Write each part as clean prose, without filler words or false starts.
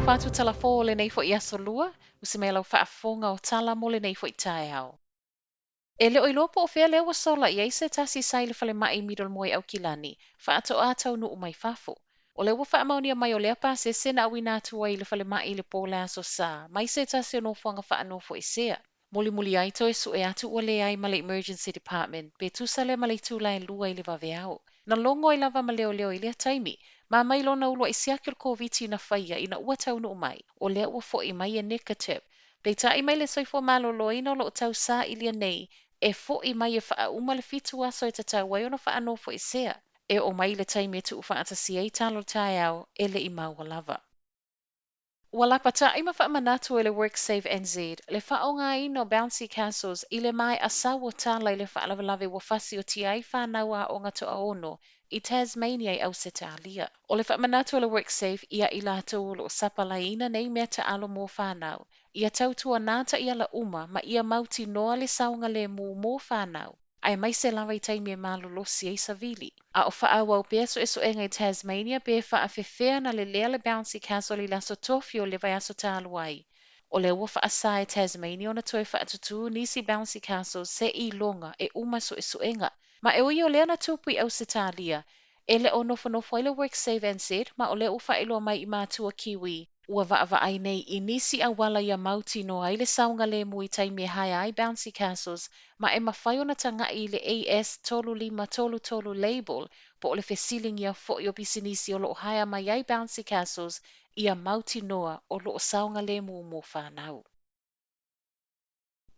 Faatalofa atu Talafo o lenei foi aso lua, usi mai lau faafofoga o tala mo lenei foi taeao. E le o iloa po o fea lea ua sola i ai se tasi sa i le falemai i Middlemore i Aukilani, faatoa taunuu mai fafo. O lea ua faamaonia mai o lea pasese na auina atu ai i le falemai i le po o le Aso Sa, mai se tasi o nofoaga faanofoesea. Mulimuli ai toe sue atu ua leai ma le Emergency Department, pe tusa lea ma le itula e 2 i le vaveao. Na logo ai lava ma leoleo i lea taimi, ma mai lona uluai siaki o le Koviti na faia ina ua taunuu mai, o lea ua foi mai e negative. Peitai mai le Soifua Maloloina o lo o tausaili nei e fo'i mai e faauma le 7 aso e tatau ai ona faanofoesea. E oo mai i le taimi e tuufaatasia ai tala o le taeao, e le i maua lava. Ua lapata'i ma faamanatu e le WorkSafe NZ le faaaogaina o bouncy castles i le mae'a sau o tala i le faalavelave ua fasiotia ai fanau aoga toaono i Tasmania i Ausetalia. O le faamanatu a le WorkSafe ia i latou o lo o sapalaiina nei mea taalo mo fanau, ia tautuanā taiala uma ma ia mautinoa le saogalēmū mō fanau, aemaise lava i taimi e malolosi ai savili. A o faaauau pea suesuega i Tasmania pe faafefea ona lelea le bouncy castle i le aso tofi o le vaiaso talu ai. O lea ua faasā e Tasmania ona toe faatutū nisi bouncy castles se iloga e uma suesuega. Ma e ui o lea na tupu i Ausetalia, e le o nofonofo ai le WorkSafe NZ ma o lea ua faailoa mai i matua Kiwi ua vaavaai nei i nisi auala ia mautinoa ai le saogalemu i taimi e haya ai bouncy castles ma e mafai ona taga'i i le AS3533 label po o le fesiligia foi o pisinisi o lo o haya mai ai bouncy castles ia mautinoa o lo o saogalemu mo fanau.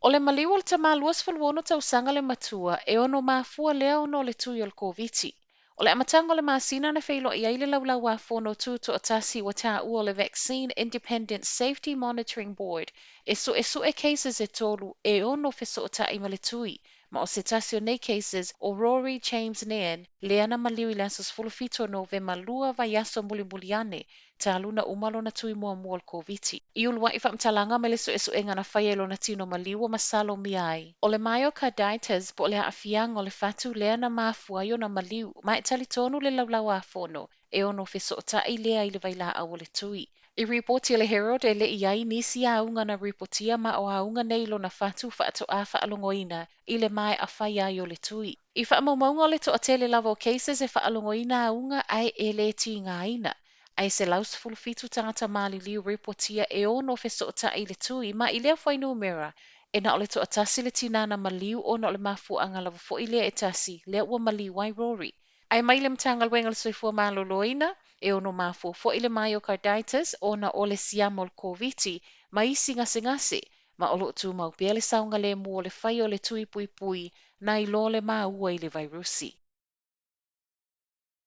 O le maliu o le tamā 26 tausaga le matua e ono mafua lea ona o le tui o le Koviti. O le amataga o le masina na feiloai ai le Laulau-a-Fono Tutoatasi ua taua o le Vaccine Independent Safety Monitoring Board e suesue cases e tolu e ono fesootai ma le tui, ma o se tasi o nei cases o Rory James Nairn lea na maliu i le aso 17 o Novema lua vaiaso mulimuli ane talu ona uma lona tui muamua o le Koviti. I uluai faamatalaga mai le suesuega na faia i lona tino maliu ua masalomia ai, o le myocarditis po o le aafiaga o le fatu lea na mafua ai ona maliu, ma e talitonu le Laulau-a-Fono e ono fesootai lea i le vailaau o le tui. I ripoti a le Herald e le i ai nisi auga na ripotia ma o auga nei lona fatu faatoa faalogoina i le mae'a faia ai o le tui. I faamaumauga o le toatele lava o cases e faalogoina auga ae e le tigaina, ae 117 tagata maliliu ripotia e ono fesootai i le tui ma i lea fuainumera e na o le toatasi le tinā na maliu ona o le mafuaaga lava foi lea e tasi lea ua maliu ai Rory. Ae mai le Matagaluega o le Soifua Maloloina, e ono mafua foi le myocarditis ona o le siama o le Koviti ma isi gasegase, ma o lo o tumau pea le saogalemu o le fai o le tui puipui nai lo le maua i le vairusi.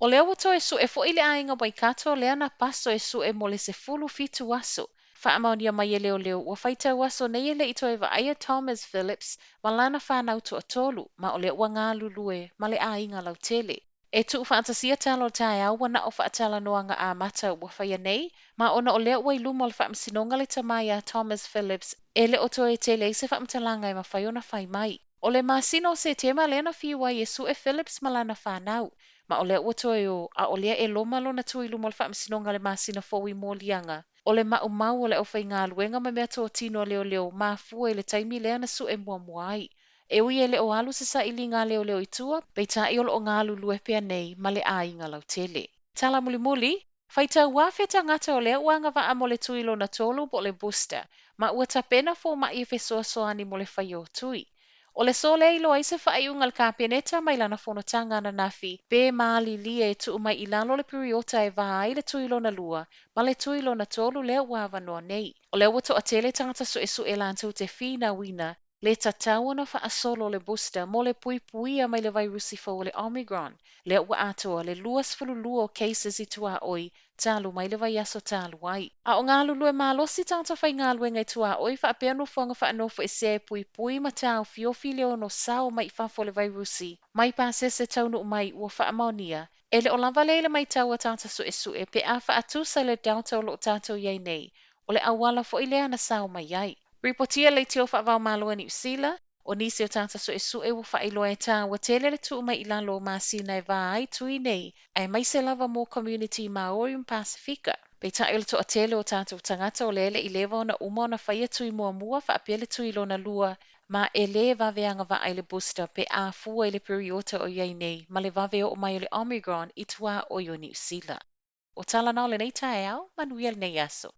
O lea ua toe sue foi le aiga Waikato lea na paso e sue mo le 17 aso. Faamaonia mai e leoleo ua faitau aso nei e le i toe vaaia Thomas Phillips ma lana fanau toatolu, ma o lea ua galulue ma le aiga lautele. E tuufaatasia tala o le taeao ua na o faatalanoaga amata ua faia nei, ma ona o lea ua i luma o le faamasinoga le tama ia Thomas Phillips e le o toe tele ai se faamatalaga e mafai ona fai mai. O le masina o Setema lea na fiu ai e sue Phillips ma lana fanau, ma o lea ua toe o, a o lea e loma lona tu i luma o le faamasinoga le masina fou i moliaga o le maumau o le aufaigaluega ma meatotino a leoleo mafua i le taimi lea na sue muamua ai. E ui e le o alu se sailiga a leoleo i tua, peitai o lo o galulue pea nei ma le aiga lautele. Tala mulimuli, Faitau afe tagata o lea ua agavaa mo le tui lona tolu po o le booster, ma ua tapena fomaʻi e fesoasoani mo le faia o tui. O le aso lea e iloa ai se faaiuga a le Kapeneta mai lana fonotaga ananafi pe malilie e tuu mai i lalo le piriota e vā ai le tui lona lua ma le tui lona tolu lea ua avanoa nei. O lea ua toatele tagata suesue latou te finauina le tatau ona faasolo le booster mo le puipuia mai le vairusi fou o le Omicron, lea ua atoa le 22 o cases i tuaoi talu mai le vaiaso talu ai. A o galulue malosi tagata faigaluega i tuaoi faapea nofoaga faanofoesea e puipui ma taofiofi le ono sao mai fafo o le vairusi mai pasese taunuu mai ua faamaonia e le o lava lea i le matau a tagata suesue pe a faatusa i le Delta o lo o tatou i ai nei, o le auala foi lea na sao mai ai. Ripotia leitio faava-o-Malo a Niu Sila, o nisi o tagata suesue ua faailoa e tāua tele le tuu mai i lalo o masina e vā ai tui nei, aemaise lava mo community Māori ma Pasifika. Peitai o le toatele o tatou tagata o lea e le i leva ona uma ona faia tui muamua faapea le tui lona lua, ma e lē vave agavaa i le booster pe a fua i le piriota o i ai nei ma le vave oo mai o le Omicron i tuaoi o Niu Sila. O tala na o lenei taeao, manuia lenei aso.